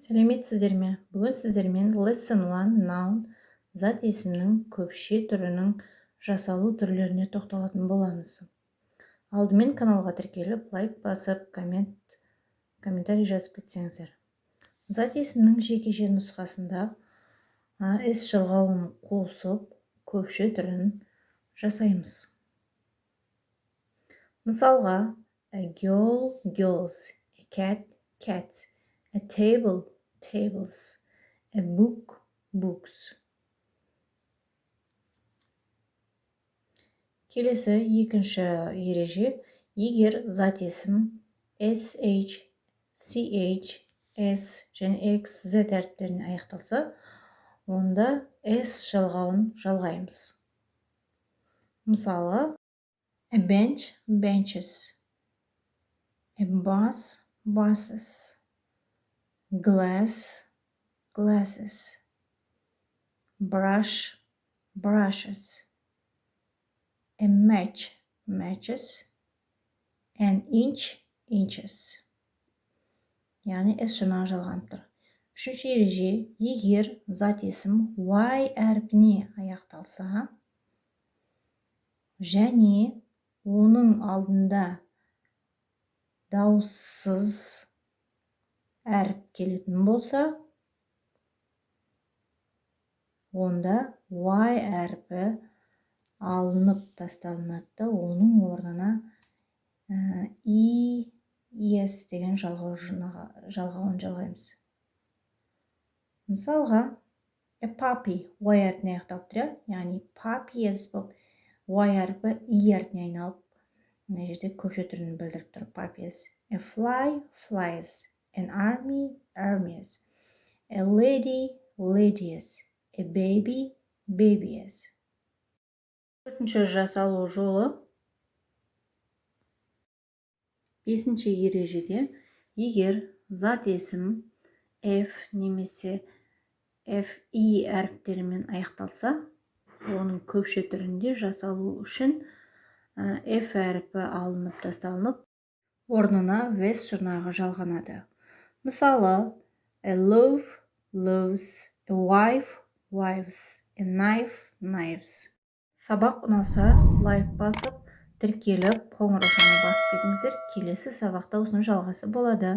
Сәлеметсіздер ме! Бүгін сіздермен Lesson 1 Noun, зат есімнің көпше түрінің жасалу түрлеріне тоқталатын боламыз. Алдымен каналға тіркеліп, лайк басып, комментарий жазып кетсеңіздер. Зат есімнің жекеше нұсқасында s жалғауын қосып, көпше түрін жасаймыз. Мысалға, a girl, girls, a cat, cats, a table, tables, a book, books. Келесі екінші ереже: егер зат есім sh, ch, s және x, z әріптеріне аяқталса, онда s жалғауын жалғаймыз. Мысалы, a bench, benches, a bus, buses, glass, glasses, brush, brushes, a match, matches, an inch, inches. Яғни s жұрнағы жалғанып тұр. Үшінші ереже: егер зат есім y әрпіне аяқталса және оның алдында дауыссыз әріп келетін болса, онда y әрпі алынып тасталынады да, оның орнына и, es деген жалғауын жалғаймыз. Мысалға, a puppy y әрпіне аяқталып тұр, иә, яғни puppies болып, y әрпі и әрпіне айналып, мына жерде көпше түрін білдіріп тұр: puppies. A fly, flies, an army, armies, a lady, ladies, a baby, babies. Төртінші жасалу жолы. Бесінші ережеде егер зат есім f немесе fi әріптерімен аяқталса, оның көпше түрінде жасалу үшін f әрпі алынып тасталынып, орнына ves жұрнағы жалғанады. Мысалы, a loaf, loaves, a wife, wives, a knife, knives. Сабақ ұнаса, лайк басып, тіркеліп, қоңыраушаны басып кетіңіздер. Келесі сабақта осының жалғасы болады.